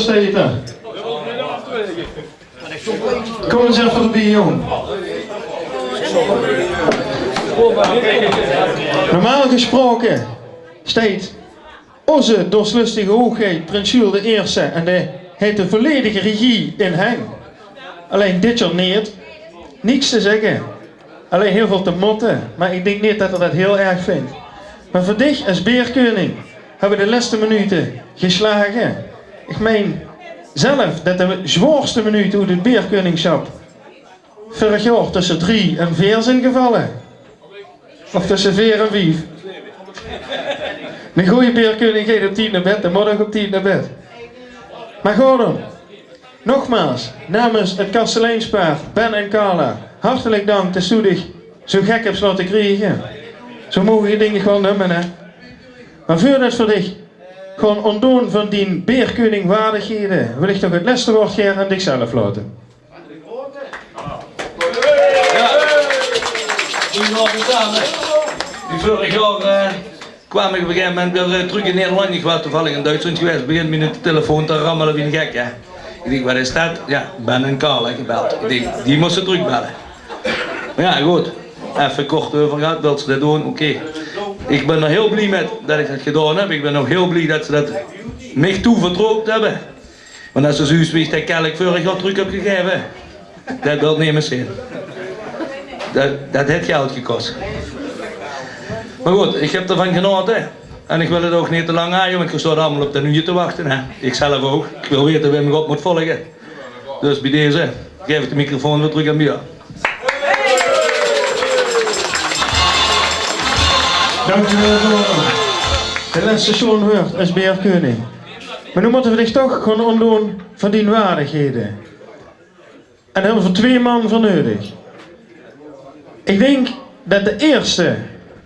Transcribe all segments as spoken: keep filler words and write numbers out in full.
Steit d'r. Kóm ins effe d'rbie, jóng. Normaal gesproke steit ózze dorslustige hoogheid prins Jules d'n Ierste en dae haet de volledige regie in heng. Allein dit jaor neet. Niks te zègke. Allein hiel väöl te mótte, mer ich dink neet det 'r det hiel erg vindj. Mer veur dich es beerkeuning höbbe de lèste minute geslage. Ich mein zelf det de zwaorste minute oet 't beerkeuningsjap veurig jaor tösse drie en veer zeen gevalle. Of tösse veer en vief. Eine gooje beerkeuning geit op tied nao bed, dae mót ouch op tied nao bed. Mer good dan. Nogmaals, namens 't kasteleinspaar Ben en Carla, hartelik dank det se dich zo gek höbs laote kriege. Zo moge v'r dich waal neume, hè. Mer veurdet v'r dich gaon óntdoon van dien beerkeuningwaardighede, wil ich toch 't lèste waord gaer aan dich zelf laote. Jao. Goeienaovend same. Die veurig jaor, eh, kwaam ich op e gegaeve moment weer, eh, trök in Nederland. Ich waas toevallig in Duitsland gewaes. Begint miene telefoon te rammele wie eine gekke, hè. Ich dink: "Waat is det?" Jao, Ben en Carla gebeld. Ich dink: "Die mótte v'r trökbelle." Mer jao, good. Effe kort euver gehad, wils se det doon? Oké. Ich bön d'r hiel blie mit det ich det gedaon höb. Ich bön ouch hiel blie det ze det mich toevertroewe höbbe. Want es se zuus wie ich de kelk veurig jaor trök höb gegaeve, det wilt nemes zeen. Det, det haet geld gekos. Mer good, ich höb d'rvan genaote. En ich wil 't ouch neet te lang haje, want geer staot allemaol op de nuuje te wachte, hè. Ich zelf ouch. Ich wil weite wae mich op mót volge. Dus bie deze gaef ich de microfoon weer trök aan Bia. Dankjewel, Gordon. De lèste sjoon wäörd es beerkeuning. Mer noe mótte v'r dich toch gaon óntdoon van dien waardighede. En dao höbbe v'r twieë man veur neudig. Ich dink det de ierste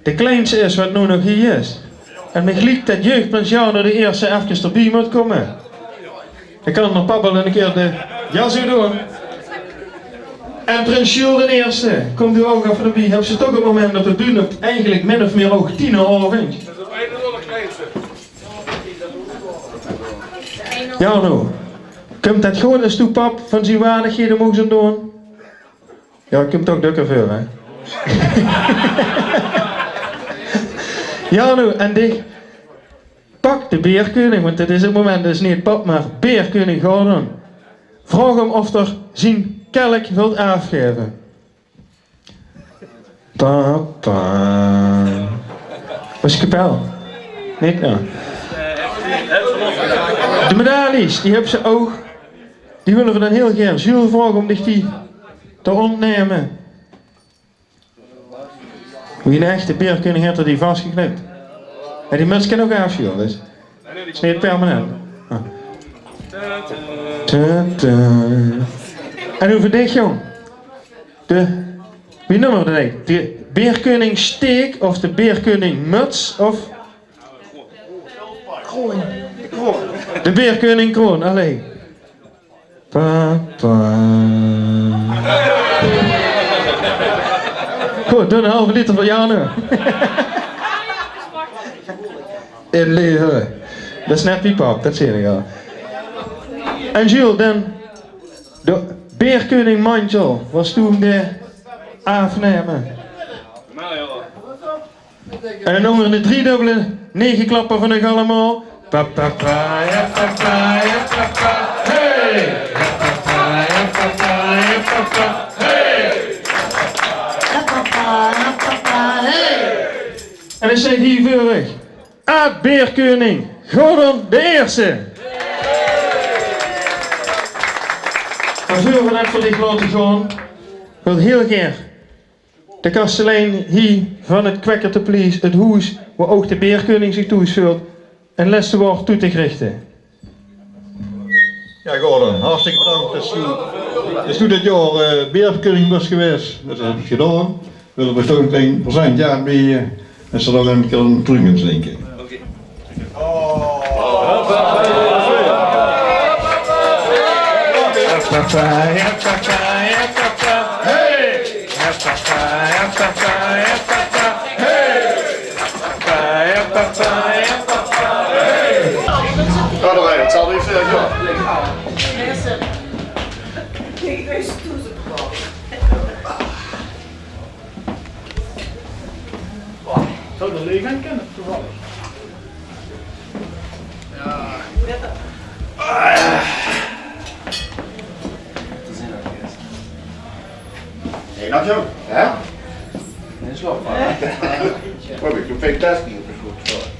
de kleinste is waat noe nog hie is. En mich liek det jeugdprins Jarno d'n Ierste efkes d'rbie mót kómme. Dan kan d'r pap al ein kier de jas oetdoon. En prins Jules d'n Ierste, kóm doe ouch effe d'rbie. Höbs se toch 't moment op de bühne, eigelik min of mier ouch tieneraovendj. Jarno, kump det good es doe pap van zien waardighede moogs óntdoon? Jao, kump toch dökker veur, hè? Jarno, en dich, pak de beerkeuning, want dit is 't moment, is neet pap, mer beerkeuning Gordon. Vraog 'm of 'r zien kelk wilt aafgaeve. Papa. Waat is kapel? Neet? Jao. De medailles, die höbs se ouch. Die wille v'r dan hiel gaer. Jules, vraog 'm dich die te óntnumme. Wie eine echte beerkeuning haet 'r die vasgeknöp. En die muts kan ouch aaf, Jules, dus. Is neet permanent. Ah. Ta, ta. En noe veur dich, jóng. De, wie neume v'r det? De beerkeuningsteek of de beerkeuningmuts of de beerkeuningkroon, allee. Pa, pa. Good, doon eine halve liter veur Jarno. In leve. Det is net wie pap, det zeen ich al. En Jules, dan de beerkeuningmantjel, waas doe 'm de aafnumme? En dan ónger de driedubbele negeklapper van uch allemaol. Pa, pa, pa, ja, pa, pa, ja, pa, pa, hey! Ja, pa, pa, ja, pa, pa, ja, pa, pa, hey! Ja, pa, pa, ja, pa, pa, hey! En ich zeen hie veur uch, aad-beerkeuning Gordon d'n Ierste. En veur v'r det veur dich laote gaon, wil ich hiel gaer de kastelein hie van 't Kwekkert te Pliez, 't hoes wo ouch de beerkeuning zich thoes veult, ein lèste waord toe te richte. Jao, Gordon, hartstikke bedank det se, det se dit jaor, eh, beerkeuning bös gewaes. Det höbs se gedaon. Wille v'r toch ein klein presentje aanbeje. En se dan ein kier ein truc inslinke. Ga erbij, het zal niet veel, joh. Mensen, tegen deze toezicht. Zou de leeg aan kennen, toevallig? Ja. Hey, nog zo, hè? Nee, is wel fijn. Kom, ik doe fantastisch op de voet.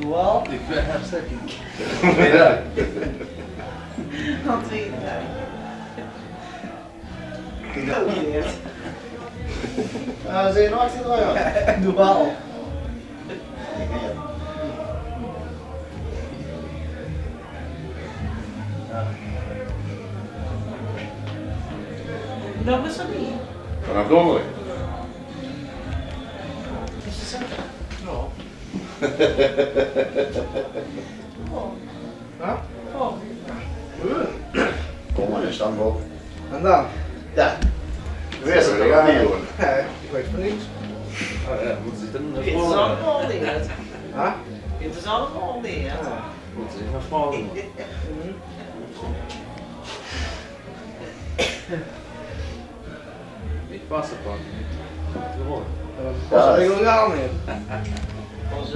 Wel? Ik ben hartstikke. Ja. Dat weet ik. Ah, ze nog achter, ja. Doe wel. Dat is er niet. Vanaf donderdag. Is het zo? Ja. Oh. Hè? Oh. Kom maar, dan staan we op. En dan? Ja. Wees er toch aan, joh. Nee, ik weet van niks. Oh ja, moet zitten. Dit is allemaal niet. Hè? Dit is allemaal niet. Ja. Moet zitten, vrouw. Mhm. Ik pas het wel. Gewoon. Ja, dat is eigenlijk wel raar, hè.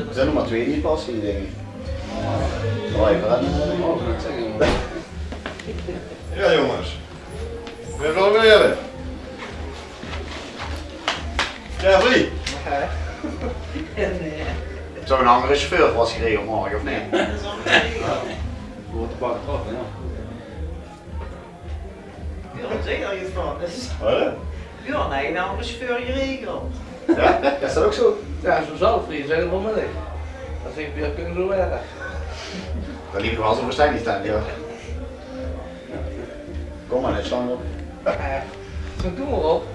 Er zijn nog maar twee die passen, denk ik. Oh, even aan. Oh, dat zeg ik wel. Ja, jongens. We gaan weer. Jeffrey. Nee. Zou een andere chauffeur was geregeld morgen, of niet? Dat is allemaal geregeld. Wordt de bak toch, ja. Ja, zeker is dat. Hè? Ja, nee, nou is het voor geregeld. Ja? Is dat ook zo? Ja, zo zal het vrij zijn, maar niet. Dat vind ik weer kunnen zo werken. Dat liep wel zo verstandig dan, ja. Kom maar, net staan op. Zo doen we op.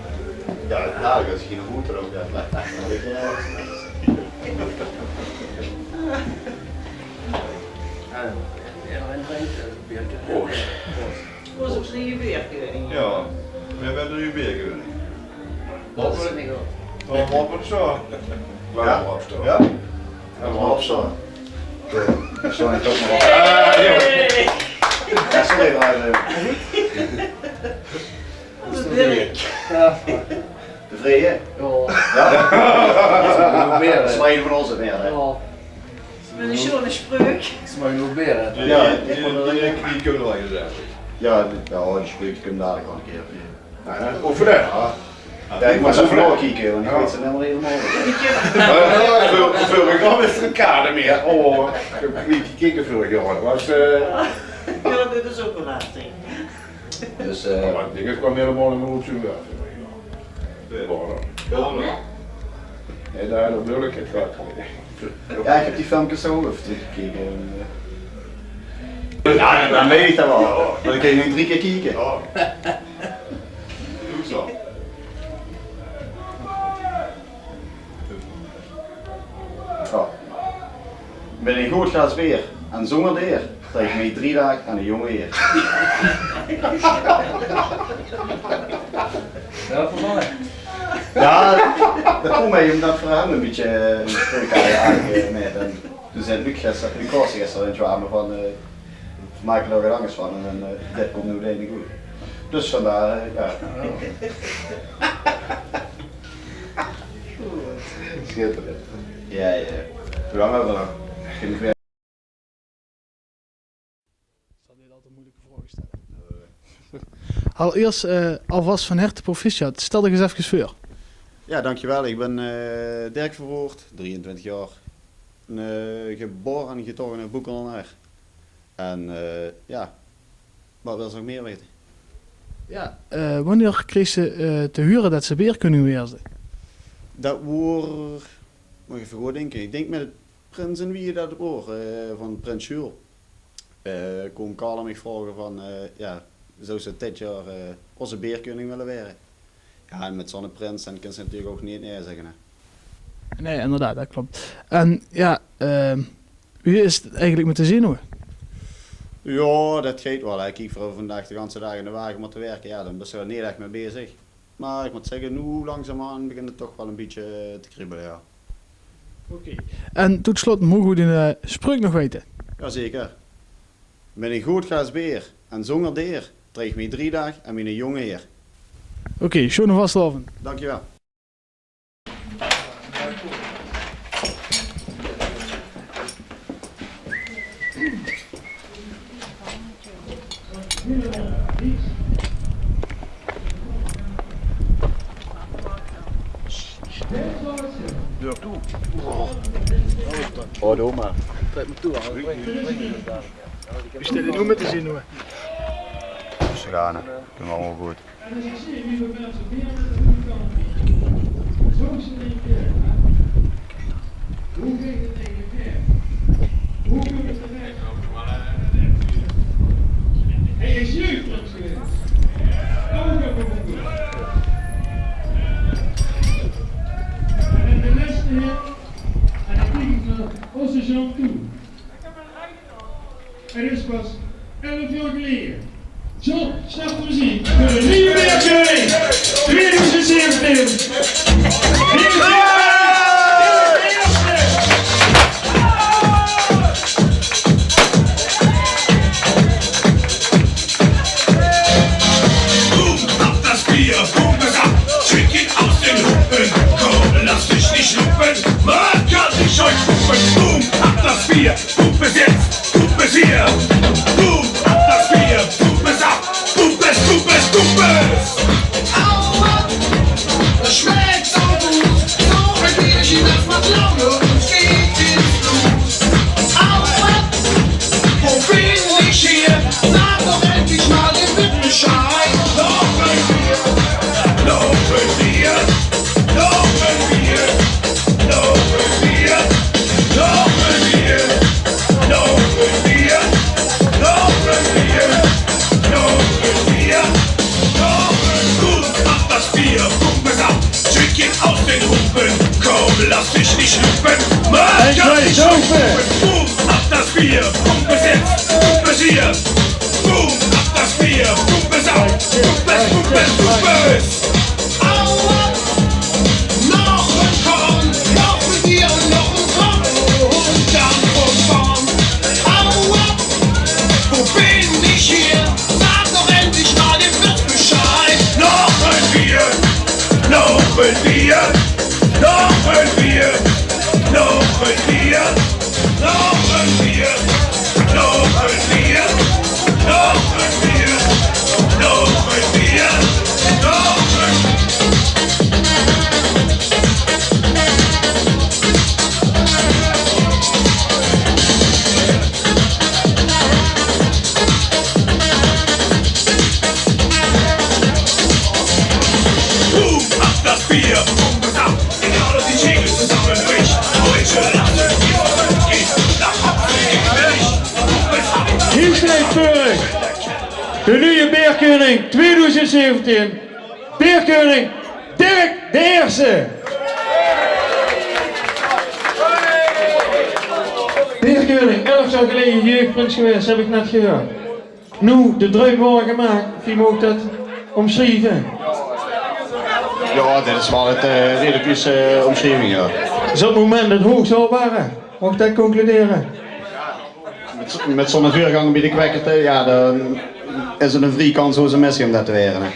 Ja, ja, dat is geen goed ook, ja. Ja, ja, en drinken, eh, beertje. Proost. Proost op de beertje. Ja, we hebben drie beertje. Dat is niet goed. Waarom op het zo? Ja? Ja? Waarom op zo? Zo, ik ook nog. Ah, ja. Ja, sorry, maar, eh, dat is de beer. Ja. Tevreden? Ja. Ja? Dat is wel een van onze meer, hè? Ja. Met een schone spreuk. Dat is maar een beer, hè? Ja, die, ik vond die, dat die, die kunnen we wel gezegd. Ja, die, ja, die spreuk die kunnen we dadelijk wel een keer. Ja, hè? Over de. Ja. Ja, ik moet ze even doorkijken, want ik weet ze helemaal niet helemaal. Ja, ja, veel, veel reclame heeft er een kader meer. Oh, ik heb niet gekeken vorig jaar. Dat was, eh, ja, dit is ook wel lastig. Dus, eh, maar ik denk, het kwam helemaal in mijn hoed. Ja, hè? Nee, daar heb ik het gehad. Ja, ik heb die filmpjes zo even teruggekeken. Ja, dan weet ik dat wel. Want ik kan je nu drie keer kijken. Ja. Doe zo. Oh. Met een goed glaas beer en zonder deer trek ik mij drie dagen aan de jonge heer. Ja, dat vond ik. Ja, dat komt mij omdat we hem een beetje, eh, een stuk aan met. En toen zei Luc gisteren, Luc Koorts gisteren in het zwamen van, eh, we maken er wat anders van en, eh, dit komt nu uiteindelijk goed. Dus vandaar, eh, ja. Schitterend. Ja, ja. Hoe lang hebben we nog? Geen Zal dit altijd moeilijke vragen stellen? Allereerst, eh, alvast van harte proficiat. Stel dich eens even voor. Ja, dankjewel. Ik ben, eh, Dirk Verwoerd, drieëntwintig jaar. Eh, geboren en getogen in Boekelnaar. En, eh, ja, wat wil ze nog meer weten? Ja, eh, wanneer kreeg ze, eh, te huren dat ze beerkoning waerde? Dat woor, moet ik even goed denken. Ik denk met het prins en wie dat woor, eh, van prins Jules. Eh, koom Carla mich vraoge van, eh, ja, zou ze dit jaar, eh, onze beerkoning willen waere? Ja, en met zo'n prins, dan kan ze natuurlijk ook niet nee zeggen, hè. Nee, inderdaad, dat klopt. En ja, ehm, wie is het eigenlijk met de zenuwen? Ja, dat geit wel, hè. Kiek, we hebben vandaag de ganse daag in de wagen moeten werken. Ja, dan ben je er niet echt mee bezig. Maar ik moet zeggen, nu langzaamaan begint het toch wel een beetje te kriebelen, ja. Oké. En tot slot, mogen we die, eh, spreuk nog weten? Jazeker. Mit ein good glaas beer en zónger deer dreig ich mich drie daag aan miene jónge heer. Oké, sjoene vastelaovend. Dankjewel. Deur toe. Oh, doe maar. Trek me toe, hè. Wie steit 't noe mit de zenuwe? Rustig aan, hè. Kump allemaol good. En de lèste hit, en ich kiek nao ózze Jean toe. 't Is pas elf jaor geleje. Zo, stap veur zien. Veur de nuuje Beerkeuning twieëdoezend zeventieën. Hier is de eerste. Boom, hab das Bier, Pumpe satt, schick ihn aus den Hupen. Komm, lass dich nicht lumpen, man kann dich heut spucken. Boom, hab das Bier, Pumpe sitzt, Pumpe ist hier. Boom, hab das Bier, Pumpe satt, Pumpes, Pumpes, Pumpes. Aua, das schmeckt so gut. So ein Bierchen, das macht Laune und geht ins Blut. Aua, wo bin ich hier? Sag doch endlich mal dem Wirt Bescheid. Noch ein Bier, noch ein Bier, noch ein Bier, noch ein Bier, noch ein Bier, noch ein Bier, noch ein Bier, noch ein Bier, noch ein Bier. Boom, hab das Bier, Pumpe satt, schick ihn aus den Hupen. Komm, lass dich nicht lumpen, man kann dich spucken. Boom, hab das Bier, Pumpe sitzt, Pumpe ist hier. Boom, hab das Bier, Pumpe satt, Pumpes, Pumpes, Pumpes. Aua, noch ein Korn, noch ein Bier und noch ein Korn und dann von vorn. Aua, wo bin ich hier? Sag doch endlich mal dem Wirt Bescheid. Noch ein Bier, noch ein Bier, noch ein Bier, noch ein Bier, noch ein Bier, noch ein Bier, noch ein Bier, noch ein Bier, noch ein Boom, ab das Bier, Pumpe satt, egal ob die Kegel zusammenbricht. Heute lassen wir uns gehen, nach Hause gehen wir nicht. Hier steit veur uch de nuuje Beerkeuning twieëdoezend zeventieën. Beerkeuning Dirk de Eerste. Beerkeuning, elf jaor geleje jeugdprins gewaes, höb ich net gehuurd. Noe de druim waor gemaak, wie mót ich det ómsjrieve? Jao, det is waal 't, eh, redelik juus, eh, ómsjrieving, jao. Is op 't moment 't hoogst haalbare, maag ich det concludere? Mit, mit zoe'n veurganger bie de Kwekkerte, jao, dan is 't 'n vrie kans wo ze misgaon det te waere, hè.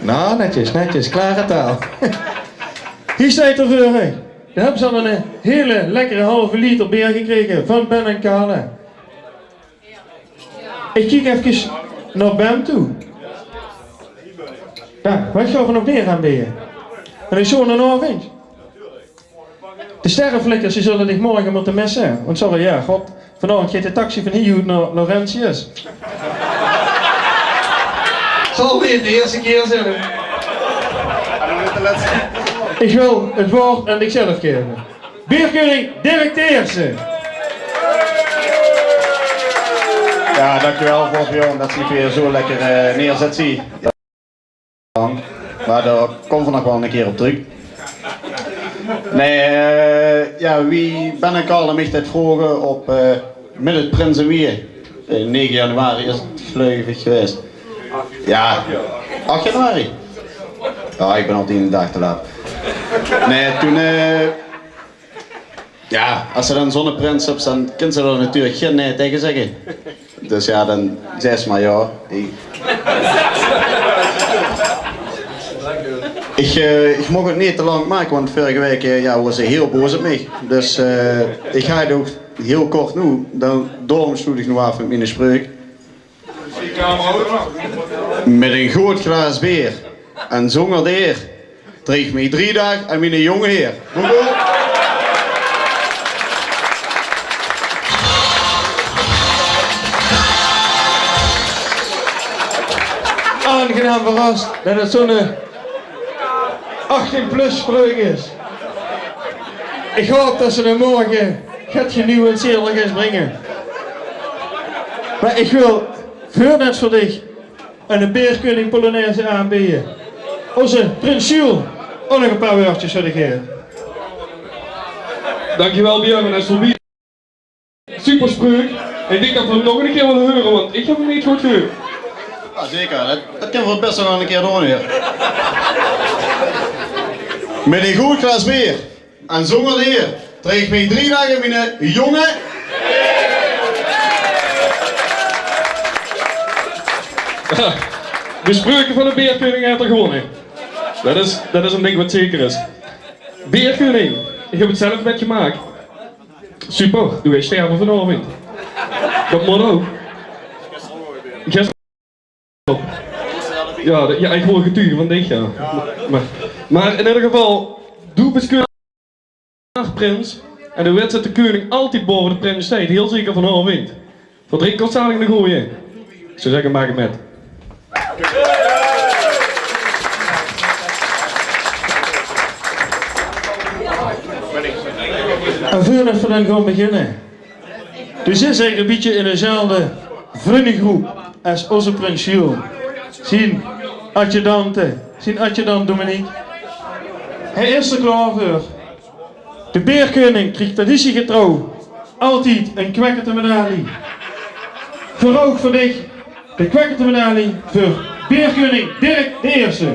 Noe, netjes, netjes, klare taal. Hie steit 'r veur uch. Dao höbbe ze al 'n hiel lekkere halve liter beer gekrege van Ben en Carle. Ich kiek efkes nao Ben toe. Jao, waat gaon v'r nog mieë aanbeje? 'Ne sjoeane aovend. De Sterreflikkers, die zulle dich morge mótte misse. Want sorry, jao, god, vanaovend geit de taxi van hie oet nao Laurentius. Zal neet de ierste kier zeen. Ich wil 't waord aan dich zelf gaeve. Beerkeuning Dirk de Eerste. Jao, dankjewel veur 't, Björn, det se 't weer zo lekker, eh, neerzèts. Mer dao kómme v'r nog waal 'ne kier op trök. Nae, eh, jao, wie Ben en Carle mich det vroge op, eh, mit 't prinse wie, eh, nege januari is 't, geluif ich, gewaes. Jao, ach januari. Jao, ich bön al tien daag te laat. Nae, toen, eh, Jao, es se dan zoe'ne prins höbs, dan kins se dao natuurlik gein nae taege zègke. Dus jao, dan zaes se mer jao. Ich, ich, eh, ich mót 't neet te lang make, want vörrige waek, eh, jao, waas se hiel boos op mich. Dus, eh, ich gaon 't ouch hiel kort noe, dan, daorum sloet ich noe aaf mit mien spreuk. Mit ein good glaas beer en zónger deer dreeg mich drie daag aan miene jónge heer. Boe, boe. Aangenaam verras det 't zoe'ne achttien plus spreuk is. Ich haop det se 'm morge get genuanceerder geis bringe. Mer ich wil veurts veur dich ein Beerkeuning polonaise aanbeje. Ózze prins Jules, ouch nog ein paar wäördjes veur dich, heer. Dankjewel, Björn, en Solbi. Super spreuk. Ich dink det v'r 'm nog ein kier wille heure, want ich höb 'm neet good gehuurd. Jao, zeker. Det, det kinne v'r bès nog ein kier doon, heer. Mit ein good glaas beer en zónger deer dreeg mich drie daag miene jónge. De spreuk van de Beerkeuning haet 'r gewónne. Det is, det is ein dink waat zeker is. Beerkeuning, ich höb 't zelf mitgemaak. Super, doe geis sterve vanaovend. Det mót ouch. Gister Jao, de, jao, ich waor getuge van dich, jao. Mer, mer in eder geval, doe bès keuningsprins. En doe wits det de keuning altied baove de prins steit. Hiel zeker vanaovend. Veur drie kort zalig eine gooje. Ich zou zègke, maak 't mit. En veurdat v'r dan gaon beginne, dus zit hae ein bietje in dezelfde vrundegroep es ózze prins Jules. Zien adjudante, zien adjudant Dominique. Hae is d'r klaor veur. De Beerkeuning krieg traditiegetrouw altied ein kwekkete medalie. Veur ouch veur dich de kwekkete medalie veur Beerkeuning Dirk de Eerste.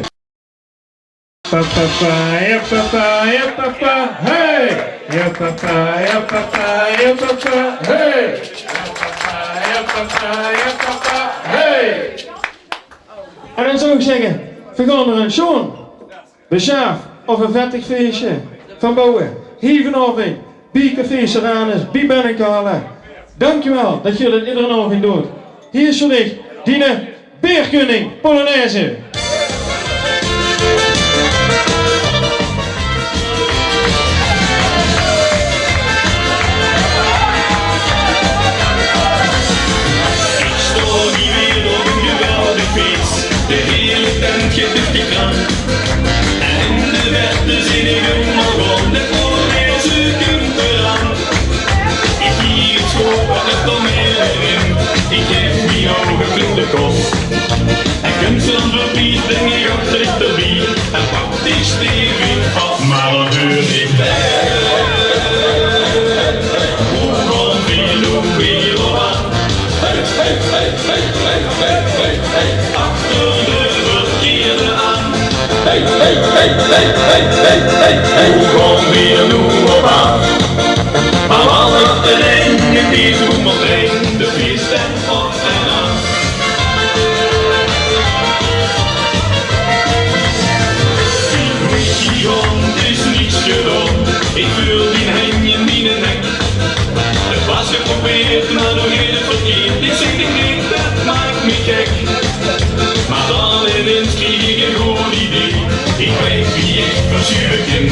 Pa, pa, pa, ja, pa, pa, ja, pa, pa, hey! Ja, pa, pa, ja, pa, pa, ja, pa, pa, hey! Ja, pa, pa, ja, pa, pa, ja, pa, pa, hey! En dan zou ich zègke, veer gaon d'r ein sjoon besjaaf of ein vettig feesje van bouwe. Hie vanaovend bie Café Serranus, bie Bennekale. Dankjewel det geer det iedere aovend doot. Hie is veur dich diene Beerkeuning Polonaise. Ich stao hie weer op ein geweldig fees. De hiele tent geit durch de kraan. En in de verte zeen ich 'm al gaon, de Polonaise kump d'raan. Ich hie 't sjoon, waat kump d'r nog mieë in? Ich gaef mien ouge flink de kós. En kump zoe'n verlies, dink ich, ouch trök d'rbie. En pak dich stevig vas, mer dan heur ich weg. Hoe gaon veer noe weer op aan? Hey, hey, hey, hey. Achter de verkeerde aan. Hey, hey, hey. Hoe gaon veer noe op aan? Mer waal achter in deze boemeltrein, de feestent op en aan. Wie gaon is niks gedaon. Ich veul dien henj in miene nek. 't Waas geprobeerd, mer noe geit 't verkeerd. Ich zègk dich neet, det maak mich gek. Mer dan inins krieg ich ein good idee. Ich weit wie ich versjure kin.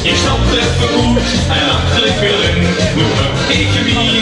Ich stap effe oet en achter ich weer in. Noe höb ich mien